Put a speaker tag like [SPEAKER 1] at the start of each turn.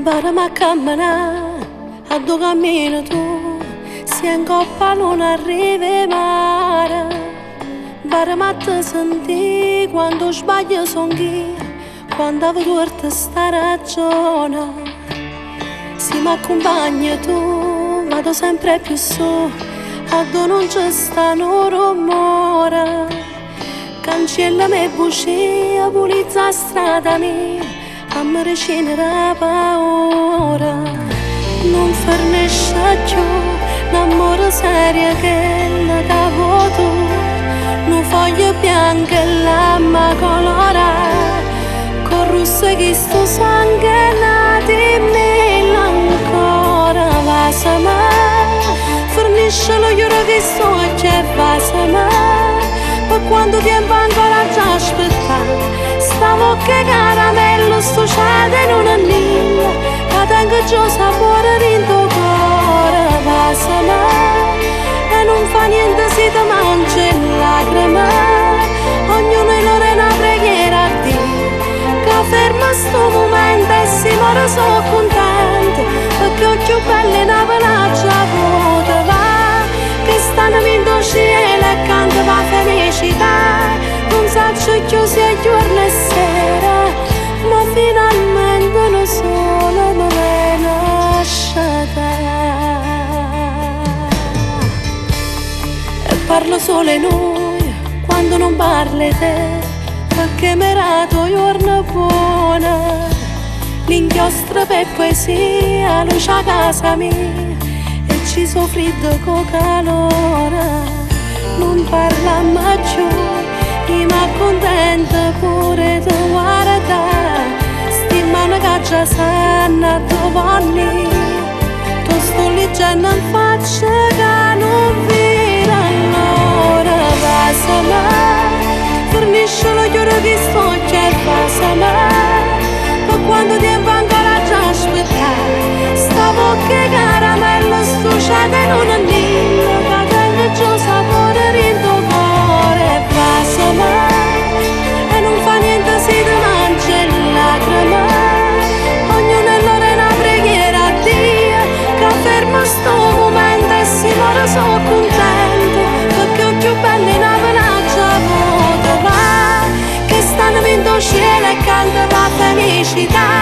[SPEAKER 1] Mparame a cammenà addò cammini tu, si 'ncopp' 'a luna arrive mare. Mparame a te sentì quando sbaglio song'io, quando ave tuorto sta ragione. Si m'accumpagni tu, vado sempre più su, addò nun ce sta nu rumore. Canciellame 'e bucie, pulizza 'a strada mia, 'a medicina d' 'a paura. Nun fernesce cchiù, n'ammore serio chello ca vuò tu. Nu foglio bianco e l'amma colorà, con russo 'e chistu sangue n'ati mille ancora. Vasame, fernisce chiure chist'uocchie e vasame, per quanto tempo ancora aggia aspettà. Sta vocca 'e caramello, sto cielo 'e nu nennillo, ca tengo già 'o sapore dint' 'o core. Vasame, e nun fa niente si te mangio 'e lacrime, ognuno 'e loro è na preghiera a Dio, ca ferma sto momento e si more so' contento, perché 'o cchiù bello 'e Napule l'aggia avuto. Va, che stanno dint' 'o cielo e canta p' 'a felicità, nun saccio cchiù si è juorno e sera, ma finalmente nu sole me vene a scetà. E parlo solo 'e nuje quando nun parlo 'e te, perché m'hê dato 'o juorno buono. L'inchiostro per poesia, luce 'a casa mia, e ci so' freddo co calore. Nun parlammo cchiù, io m'accontento pure 'e te guardà. Sti mani che già sanno addò vonno ì. T' sto leggendo in faccia che nun vire l'ora. Vasame, fernisce chiure chist'uocchie e vasame, per quanto tempo ancora aggia aspettà. Sta vocca 'e caramello, sto cielo 'e nu nennillo, ca tengo già 'o sapore dint' 'o core. E vasame, e nun fa niente si te mangio 'e lacrime, ognuno 'e loro è na preghiera a Dio, ca ferma sto momento e si more so' contento, perché 'o cchiù bello 'e Napule l'aggia avuto. Va, che stanno dint' 'o cielo e canta p' 'a felicità.